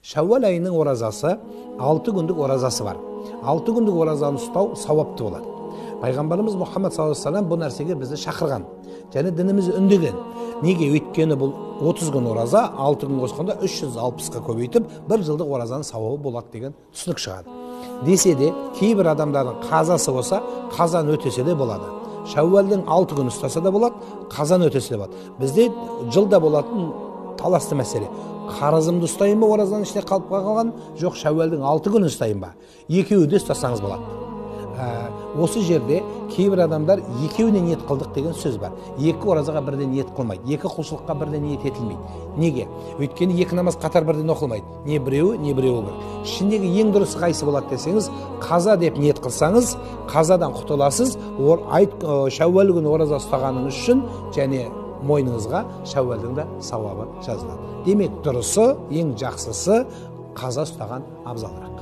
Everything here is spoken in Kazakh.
Шәууәл айының оразасы 6 күндік оразасы бар. 6 күндік оразаны ұстау сауапты болады. Пайғамбарымыз Мұхаммад саллаллаху алейхи вассалам бұл нәрсеге бізді шақырған және дінімізді үндеген. Неге? Өйткені бұл 30 күн ораза, 6 күн қосқанда 360-қа көбейтіп, бір жылдық оразаның сауабы болады деген түсінік шығады. Десе де, кейбір адамдардың қазасы болса, қазан өтесе де болады. Шәууәлдің 6 күн ұстаса да болады, қазан өтесе де болады. Бізде жылда болатын таласты мәселе. Қарызымды ұстайын ба, оразаның ішінде қалып қалған, жоқ, шәууәлдің 6 күнін ұстайын ба? Екеуі де ұстасаңыз болады. Осы жерде кейбір адамдар екеуіне ниет қылдық деген сөз бар. Екі оразаға бірден ниет қылмайды, екі құлшылыққа бірден ниет етілмейді. Неге? Өйткені екі намаз қатар бірден оқылмайды. Не біреуі, не біреуі бір. Ішіндегі ең дұрысы қайсы болады десеңіз, қаза деп ниет қылсаңыз, қазадан құтыласыз. Шәууәл күні ораза ұстағаныңыз үшін және мойныңызға шәууәлдің де сауабы жазылады. Демек, дұрысы, ең жақсысы қаза ұстаған абзалырақ.